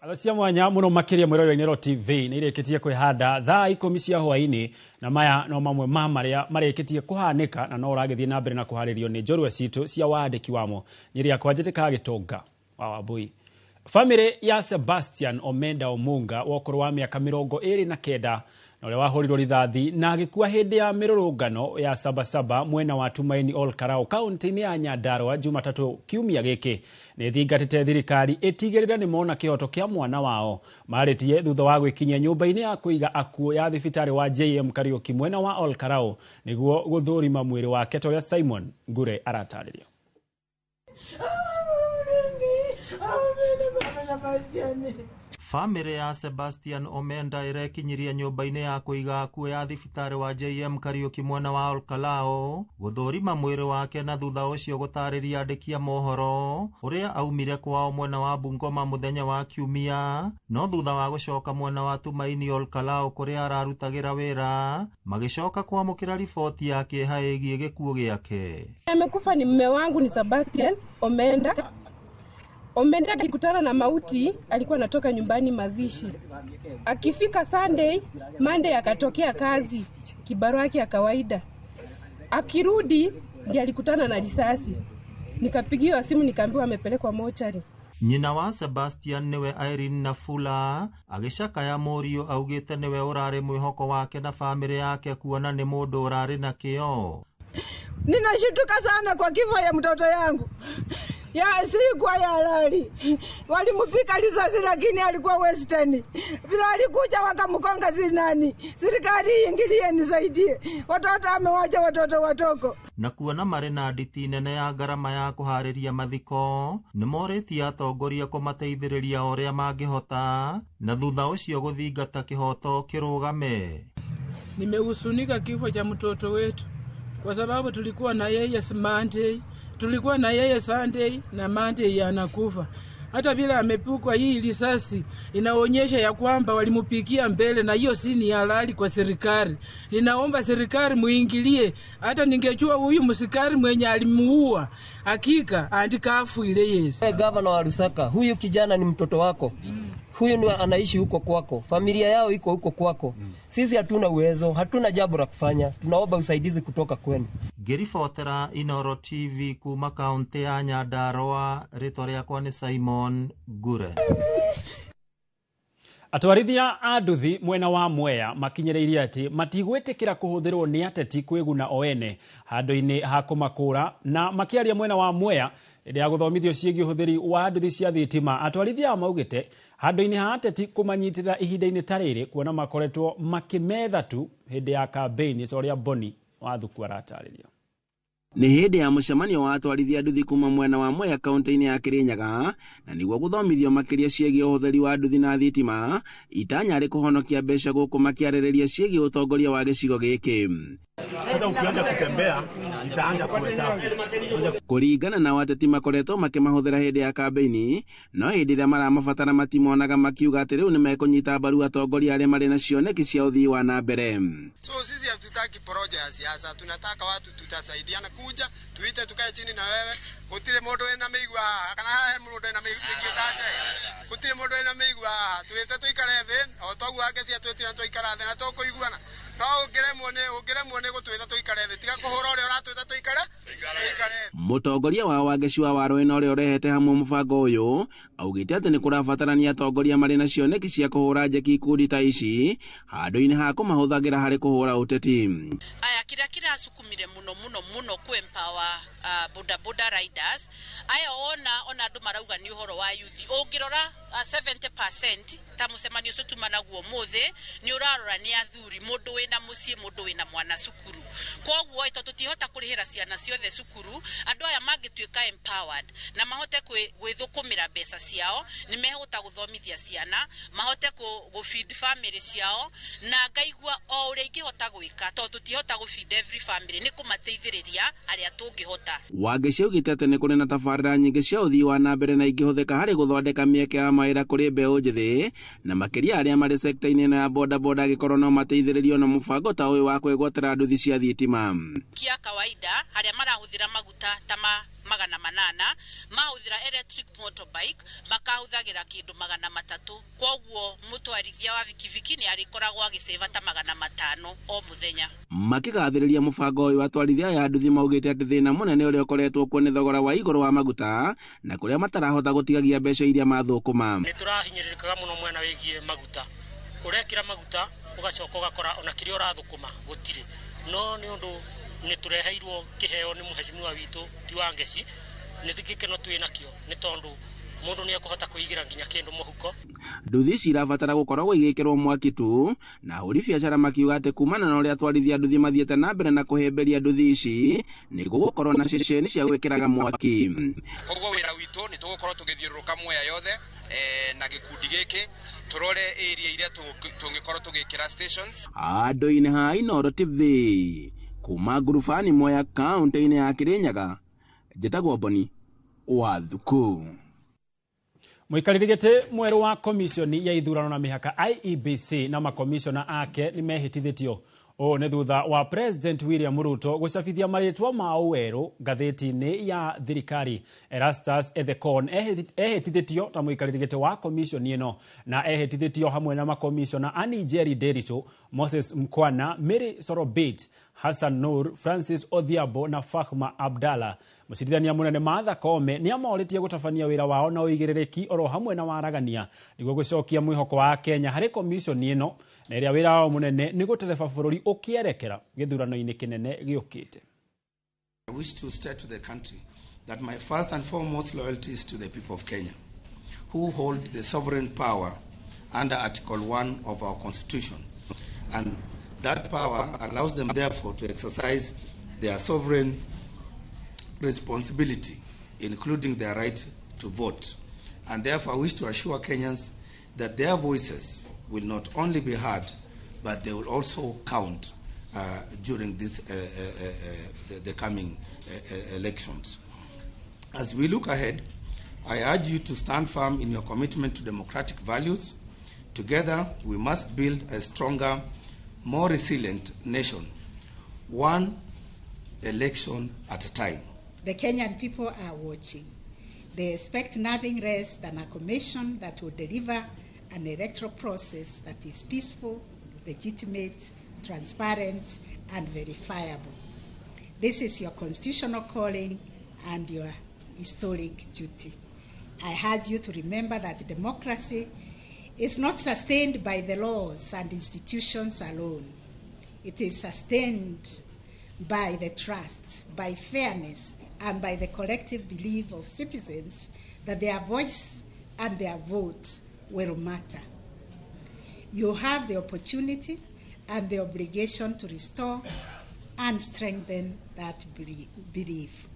Thaa cia mwanya muno makiria mwĩroreri wa TV nĩ irĩkĩtie kwĩhanda thaa 10 cia hwaĩ-inĩ, na maya no mamwe ma marĩa marĩkĩtie kũhanĩka na no ũragĩthiĩ na mbere na kũharĩrio nĩ njorua citũ cia wandĩki wamo. Niĩ rĩakwa njĩtĩkaga Gĩtonga wa Wambui. Famĩlĩ ya Sebastian Omenda Omunga wa ũkũrũ wa mĩaka 29 na ũrĩa wahũrirwo rithathi na agĩkua hĩndĩ ya mĩrũrũngano ya Sabasaba mwena wa Tumaini Ol Kalou kaunti-inĩ ya Nyandarua Jumatatũ kiumia gĩkĩ nĩ thingatĩte thirikari ĩtigĩrĩre nĩ mona kĩhoto kĩa mwana wao. Marĩtie thutha wa gwĩkinyia nyũmba-inĩ ya kũiga akuũ ya thibitarĩ wa JM Kariuki mwena wa Ol Kalou nĩguo gũthũrima mwĩrĩ wake ta ũrĩa Simon Ngure aratarĩria. Famĩlĩ ya Sebastian Omenda ĩrekinyirie nyũmba-inĩ ya kũiga akuũ ya thibitarĩ wa JM Kariuki mwena wa Ol Kalou gũthũrima mwĩrĩ wake na thutha ũcio gũtarĩria andĩki a mohoro ũrĩa aumire kwao mwena wa Bungoma mũthenya wa Kiumia, no thutha wa gũcoka mwena wa Tumaini Ol Kalou kũrĩa ararutagĩra wĩra magĩcoka kwamũkĩra riboti ya kĩeha ĩgiĩ gĩkuũ gĩake. Amekufa ni mume wangu ni Sebastian Omenda. Omenda akikutana na mauti alikuwa anatoka nyumbani mazishi. Akifika Sunday, Monday akatokea kazi kibarua yake ya kawaida. Akirudi ndiye alikutana na risasi. Nikapigiwa simu nikaambiwa amepelekwa mochari. Nyina wa Sebastian niwe Irene Nafula agĩcakaya mũriũ augĩte niwe ũrarĩ mwĩhoko wake na famĩlĩ yake kuona nĩ mũndũ ũrarĩ na kĩo. Ninashtuka sana kwa kifo ya mtoto yangu. Ya si kwa ya halali. Walimupika risasi lakini alikuwa Western. Vile alikuja wakamkonga zinani. Serikali iingilie nisaidie. Watoto amewacha watoto watoko. Na kuona marĩ na nditi nene ya ngarama ya kũharĩria mathiko nĩmorĩtie atongoria kũmateithĩrĩria o ũrĩa mangĩhota na thutha ũcio gũthingata kĩhoto kĩrũgame. Nimehusunika kifo cha mtoto wetu kwa sababu tulikuwa na yeye Monday, tulikuwa na yeye Sunday na Monday anakufa. Hata vile amepukwa hii risasi inaonyesha ya kwamba walimupikia mbele, na hiyo si ni halali kwa serikali. Ninaomba serikali muingilie. Hata ningejua huyu msikari mwenye alimuua, hakika andika afu ile Yesu. Hey, gavana wa Lusaka, huyu kijana ni mtoto wako. Huyu ni anaishi huko kwako. Familia yao iko huko kwako. Sisi hatuna uwezo, hatuna jambo la kufanya. Tunaomba usaidizi kutoka kwenu. Ngĩribotera Inoro TV kuma kaunti ya Nyandarua, rĩtwa rĩakwa nĩ Simon Ngure. Atwarithia a nduthi mwena wa Mwea makinyĩrĩirie atĩ matigwĩtĩkĩra kũhũthĩrwo nĩ ateti kwĩguna o ene handũ-inĩ ha kũmakũra, na makĩaria mwena wa Mwea hĩndĩ ya gũthomithio ciĩgiĩ ũhũthĩri wa nduthi cia thitima, atwarithia aya maugĩte handũ-inĩ ha ateti kũmanyitĩrĩra ihinda-inĩ ta rĩrĩ kuona makoretwo makĩmetha tu hĩndĩ ya kambĩini ta ũrĩa Boni Wathuku aratarĩria. Nĩ hĩndĩ ya mũcemanio wa atwarithia nduthi kuma mwena wa Mwea kaunti-inĩ ya Kirinyaga, na nĩguo gũthomithio makĩria ciĩgiĩ ũhũthĩri wa nduthi na thitima, itanya rĩ kũhonokia mbeca gũkũ makĩarĩrĩria ciĩgiĩ ũtongoria wa gĩcigo gĩkĩ. Sasa ukianza kutembea itaanza kuhesabu. Kũringana na ateti makoretwo makĩmahũthĩra hĩndĩ ya kambĩini, no hĩndĩ ĩrĩa maramabatara matimonaga, makiuga atĩ rĩu nĩmekũnyita mbaru atongoria arĩa marĩ na cioneki cia ũthii wa na mbere. So sisi hatutaki porojo ya siasa, tunataka watu tutasaidiana, kuja tuite tukae chini na wewe. Gutire mundu wina mĩigua haha kana haha he mundu wina mĩigua tache. Gutire mundu wina mĩigua haha, tuite tuikare thĩ o toguo angecia twĩtire tuikara thĩ na tũkũiguana. No ũngĩremwo nĩ gũtwĩta tũikare thĩ, tiga kũhũra ũrĩa ũratwĩta tũikare tũikare. Mũtongoria wa Wangeci wa Waruĩ na ũrĩa ũrehete hamwe mũbango ũyũ augĩte atĩ nĩ kũrabatarania atongoria marĩ na cioneki cia kũhũra njeki ikundi ta ici handũ-inĩ ha kũmahũthagĩra harĩ kũhũra ũteti. Aya, kĩrĩa kĩracukumire mũno mũno mũno kũ empower boda boda riders aya, ona andũ marauga nĩ ũhoro wa youth. Ũngĩrora 70% ta mũcemanio ũcio tuma naguo ũmũthĩ nĩ ũrarora nĩ athuri, mũndũ wĩna mũciĩ, mũndũ wĩna mwana cukuru. Koguo ĩ, tondũ tũtihota kũrĩhĩra ciana ciothe cukuru, andũ aya mangĩtuĩka empowered na mahote gwĩthũkũmĩra mbeca ciao, nĩ mehota gũthomithia ciana, mahote gũ feed family ciao, na ngaigua o ũrĩa ingĩhota gwĩka, tondũ tũtihota gũ feed every family, nĩ kũmateithĩrĩria arĩa tũngĩhota. Wangeci augĩte atĩ nĩ kũrĩ na tabarĩra nyingĩ cia ũthii wa na mbere na ingĩhũthĩka harĩ gũthondeka mĩeke ya mawĩra kũrĩ mbeũ njĩthĩ, na makĩria arĩa marĩ sekta-inĩ ĩno ya bodaboda, angĩkorwo no mateithĩrĩrio na mũbango ta ũyũ wa kwĩgwatĩra nduthi cia thitima. Kia kawaida harĩa marahũthĩra maguta ta 800 mahũthĩra electric motorbike makahũthagĩra kĩndũ 300. Kwoguo mũtwarithia wa bikibiki nĩ arĩkoragwo agĩcĩva ta 500 o mũthenya. Makĩgathĩrĩria mũbango ũyũ, atwarithia aya a nduthi maugĩte atĩ thĩna mũnene ũrĩa ũkoretwo kuo nĩ thogora wa igũrũ wa maguta na kũrĩa matarahota gũtigagia mbeca iria mathũkũma. Nĩ tũrahinyĩrĩrĩkaga mũno mwena wĩgiĩ maguta, ũrekĩra maguta ũgacoka ũgakora ona kĩrĩa ũrathũkũma gũtirĩ, no nĩ ũndũ nĩ tũreheirwo kĩheo nĩ mũhecimiwa witũ ti wa Ngeci, nĩ gĩkeno twĩ nakĩo nĩ tondũ mũndũ nĩ ekũhota kũigĩra nginya kĩndũ mũhuko. Nduthi ici irabatara gũkoragwo igĩkĩrwo mwaki tu, na ahũri biacara makiuga atĩ kumana na ũrĩa atwarithia nduthi mathiĩte na mbere na kũhĩmbĩria nduthi ici nĩ gũgũkorwo na ceceni cia gwĩkĩraga mwaki. Koguo wĩra witũ nĩ tũgũkorwo tũgĩthiũrũrũka Mwea yothe na gĩkundi gĩkĩ tũrore area iria tũngĩkorwo tũgĩkĩra stations. Andũ-inĩ ha Inooro TV kuma ngurubani Mwea kaunti-inĩ ya Kirinyaga, njĩtagwo Boni wa Thuku. Mũikarĩri gĩtĩ mwerũ wa komicioni ya ithurano na mĩhaka IEBC na makomiciona ake nĩ mehĩtithĩtio. Ũũ nĩ thutha wa President William Ruto gũcabithia marĩtwa mao werũ ngathĩti-inĩ ya thirikari. Erastus Ethekon ehĩtithĩtio ta mũikarĩri gĩtĩ wa komicioni ĩno na ehĩtithĩtio hamwe na makomiciona a Njeri Nderitu, Moses Mkwana, Mary Sorobit, Hassan Nur, Francis Odhiambo na Fahma Abdalla. Mũcirithania mũnene Martha Koome nĩ amorĩtie gũtabania wĩra wao na ũigĩrĩrĩki oro hamwe na waragania nĩguo gũcokia mwĩhoko wa Kenya harĩ komicioni ĩno na ĩrĩa wĩra wao mũnene nĩ gũtereba bũrũri ũkĩerekera gĩthurano-inĩ kĩnene gĩũkĩte. I wish to state to the country that my first and foremost loyalty is to the people of Kenya, who hold the sovereign power under Article 1 of our Constitution, and that power allows them therefore to exercise their sovereign responsibility, including their right to vote. And therefore I wish to assure Kenyans that their voices will not only be heard, but they will also count during this, the coming elections. As we look ahead, I urge you to stand firm in your commitment to democratic values. Together, we must build a stronger, more resilient nation, one election at a time. The Kenyan people are watching. They expect nothing less than a commission that will deliver an electoral process that is peaceful, legitimate, transparent, and verifiable. This is your constitutional calling and your historic duty. I urge you to remember that democracy is not sustained by the laws and institutions alone. It is sustained by the trust, by fairness, and by the collective belief of citizens that their voice and their vote will matter. You have the opportunity and the obligation to restore and strengthen that belief.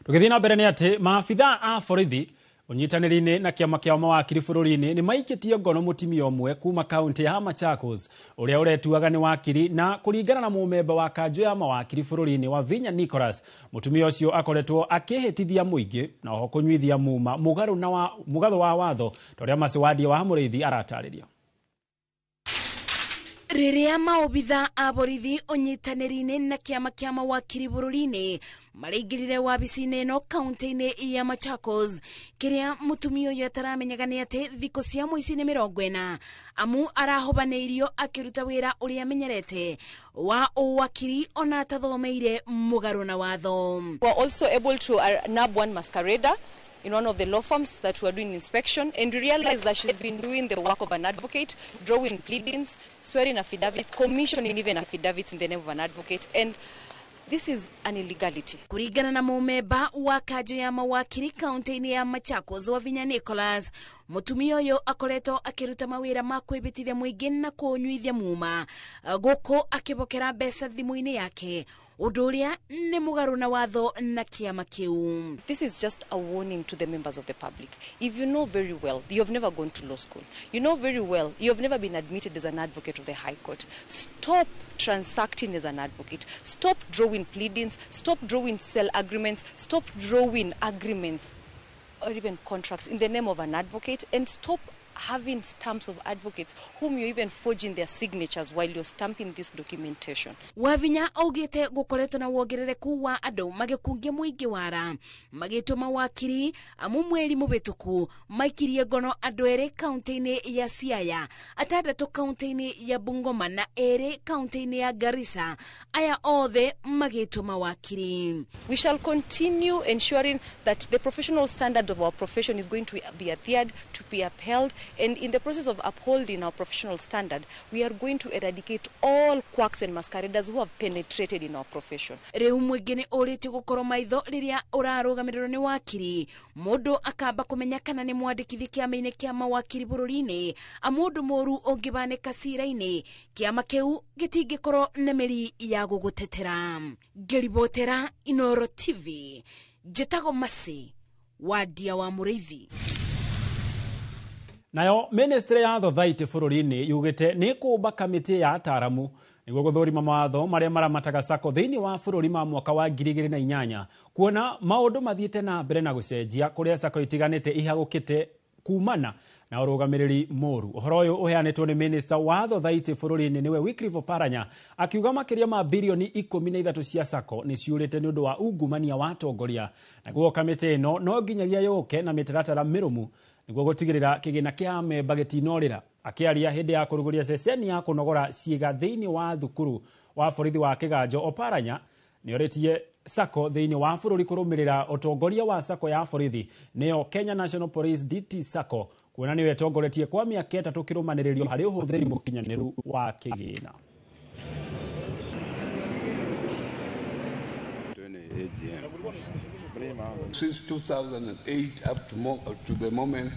Tũgĩthiĩ na mbere nĩ atĩ maabitha a borithi ũnyitanĩri-inĩ na kĩama kĩa mawakiri bũrũri-inĩ nĩ maikĩtie ngono mũtumia ũmwe kuma kaunti ya Machakos ũrĩa ũretuaga nĩ wakiri, na kũringana na mũmemba wa kanjũ ya mawakiri bũrũri-inĩ wa Vinya Nicholas, mũtumia ũcio akoretwo akĩhĩtithia mũingĩ na oho kũnyuithia muma mũgarũ wa watho ta ũrĩa Maciwadia wa Mũrĩithi aratarĩria. Rĩrĩa maobitha a borithi ũnyitanĩri-inĩ na kĩama kĩa mawakiri bũrũri-inĩ maraingĩrire wabici-inĩ ĩno kaunti-inĩ ya Machakos, kĩrĩa mũtumia ũyũ ataramenyaga nĩ atĩ thikũ cia mũici nĩ 40 amu arahobanĩirio akĩruta wĩra ũrĩa amenyerete wa ũwakiri ona atathomeire mũgarũ na watho. We were also able to nab one masquerader in one of the law firms that were doing inspection, and we realized that she's been doing the work of an advocate, drawing pleadings, swearing affidavits, commissioning even affidavits in the name of an advocate, and this is an illegality. Kuringana na mũmemba wa kanjũ ya mawakiri kaunti-inĩ ya Machakos wa Vinya Nicholas, mũtumia ũyũ akoretwo akĩruta mawĩra ma kwĩbĩtithia mũingĩ na kũnyuithia muma gũkũ akĩbokera mbeca thimũ-inĩ yake, ũndũ ũrĩa nĩ mũgarũ na watho na kĩama kĩu. This is just a warning to the members of the public. If you know very well you have never gone to law school, you know very well you have never been admitted as an advocate of the High Court, stop transacting as an advocate, stop drawing pleadings, stop drawing sale agreements, stop drawing agreements or even contracts in the name of an advocate, and stop having stamps of advocates whom you're even forging their signatures while you're stamping this documentation. Wavinya augite gukoretwo na wongerereku wa andu magikungia muingi wara magitwa mawakiri amu mweri mubituku maikirie ngono andu eri kaunti-ini ya Siaya, atandatu kaunti-ini ya Bungoma na eri kaunti-ini ya Garissa, aya othe magitwa mawakiri. We shall continue ensuring that the professional standard of our profession is going to be adhered to, be upheld, and in the process of upholding our professional standard, we are going to eradicate all quacks and masqueraders who have penetrated in our profession. Riu mwingi ni uritie gukorwo maitho riria urarugamiriro ni wakiri mundu akamba kumenya kana ni mwandĩkithie kĩama-inĩ kĩa mawakiri bũrũri-inĩ, amundu mũru ũngĩbanĩka cira-inĩ kĩama kĩu gĩtingĩkorwo na mĩri ya gũgũtetera. Ngĩribotera Inoro TV, njĩtagwo Masi Wadia wa Mũrĩithi. Nayo ministry ya thothaitĩ bũrũri-inĩ yugĩte nĩ kũmba kamĩtĩ ya ataaramu nĩguo gũthũrima mawatho marĩa maramataga sacco thĩinĩ wa bũrũri ma mwaka wa 2008, kuona maũndũ mathiĩte na mbere na gũcenjia kũrĩa sacco itiganĩte ihagũkĩte kumana na ũrũgamĩrĩri mũru. Ũhoro ũyũ ũheanĩtwo nĩ minister wa thothaitĩ bũrũri-inĩ nĩwe Wycliffe Oparanya akiuga makĩria ma birioni 13 cia sacco nĩ ciũrĩte nĩ ũndũ wa ungumania wa atongoria, naguo kamĩtĩ ĩno no nginyagia yũke na mĩtaratara mĩrũmu nĩguo gũtigĩrĩra kĩgĩna kĩa amemba gĩtinorĩra. Akĩaria hĩndĩ ya kũrugũria ceceni ya kũnogora ciĩga thĩinĩ wa thukuru wa borithi wa Kĩganjo, Oparanya nĩorĩtie sacco thĩinĩ wa bũrũri kũrũmĩrĩra ũtongoria wa sacco ya borithi nĩyo Kenya National Police DT Sacco, kuona nĩyo ĩtongoretie kwa mĩaka 3 kĩrũmanĩrĩrio harĩ ũhũthĩri mũkinyanĩru wa kĩgĩna. Since 2008 up to the moment,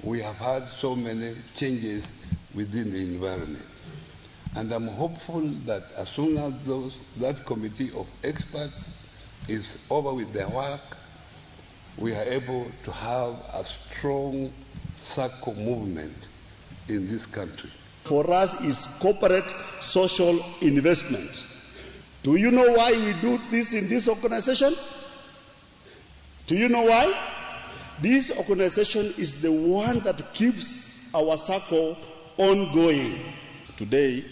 we have had so many changes within the environment. And I'm hopeful that as soon as that committee of experts is over with their work, we are able to have a strong SACCO movement in this country. For us, it's corporate social investment. Do you know why we do this in this organization? Do you know why? This organization is the one that keeps our SACCO ongoing. Today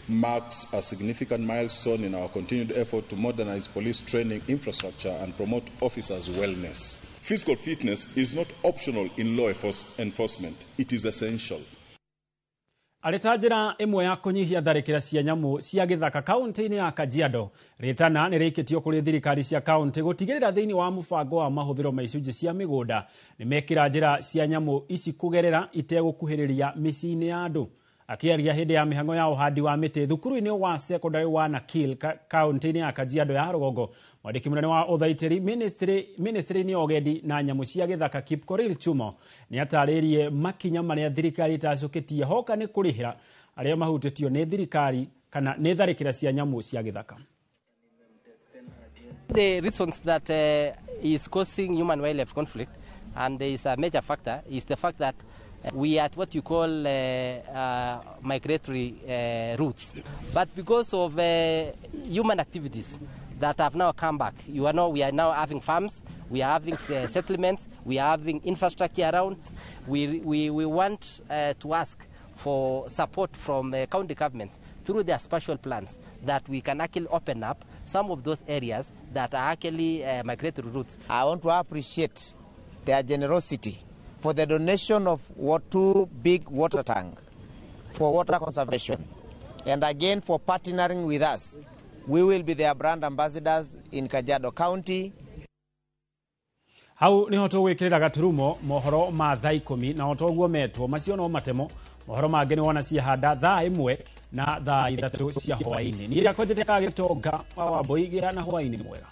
marks a significant milestone in our continued effort to modernize police training infrastructure and promote officers' wellness. Physical fitness is not optional in law enforcement. It is essential. Arĩ ta njĩra ĩmwe ya kũnyihia tharĩkĩra cia nyamũ cia gĩthaka kaunti-inĩ ya Kajiado, rĩtana nĩ rĩikĩtio kũrĩ thirikari cia kaunti gũtigĩrĩra thĩinĩ wa mũbango wa mahũthĩro ma icunjĩ cia mĩgũnda nĩ mekĩra njĩra cia nyamũ ici kũgerera itegũkuhĩrĩria mĩciĩ-inĩ ya andũ. Akĩaria hĩndĩ ya mĩhang'o ya ũhandi wa mĩtĩ thukuru-inĩ wa secondary wa Nakil kaunti-inĩ ya Kajiado ya rũgongo, mwandĩki mũnene wa ũthaitĩri ministry-inĩ ya ũgendi na nyamũ cia gĩthaka Kipkorir Chumo nĩ atarĩirie makinya marĩa thirikari ĩtacũkĩtie hoka nĩ kũrĩhĩra arĩa mahutĩtio nĩ thirikari kana nĩ tharĩkĩra cia nyamũ cia gĩthaka. The reasons that is causing human wildlife conflict, and is a major factor, is the fact that we are at what you call migratory routes. But because of human activities that have now come back, we are now having farms, we are having settlements, we are having infrastructure around. We want to ask for support from county governments through their spatial plans that we can actually open up some of those areas that are actually migratory routes. I want to appreciate their generosity for the donation of 2 big water tanks for water conservation, and again for partnering with us. We will be their brand ambassadors in Kajiado County. Hau niho tũgwĩkĩrĩra gaturumo mohoro ma thaa 10 na otoguo metwo macio no matemo mohoro mangĩ nĩ wona ciahanda thaa 1 na thaa 3 cia hwaĩ-inĩ. Niĩ rĩakwa njĩtĩkaga Gĩtonga wa Wambũi, gĩra na hwaĩ-inĩ mwega.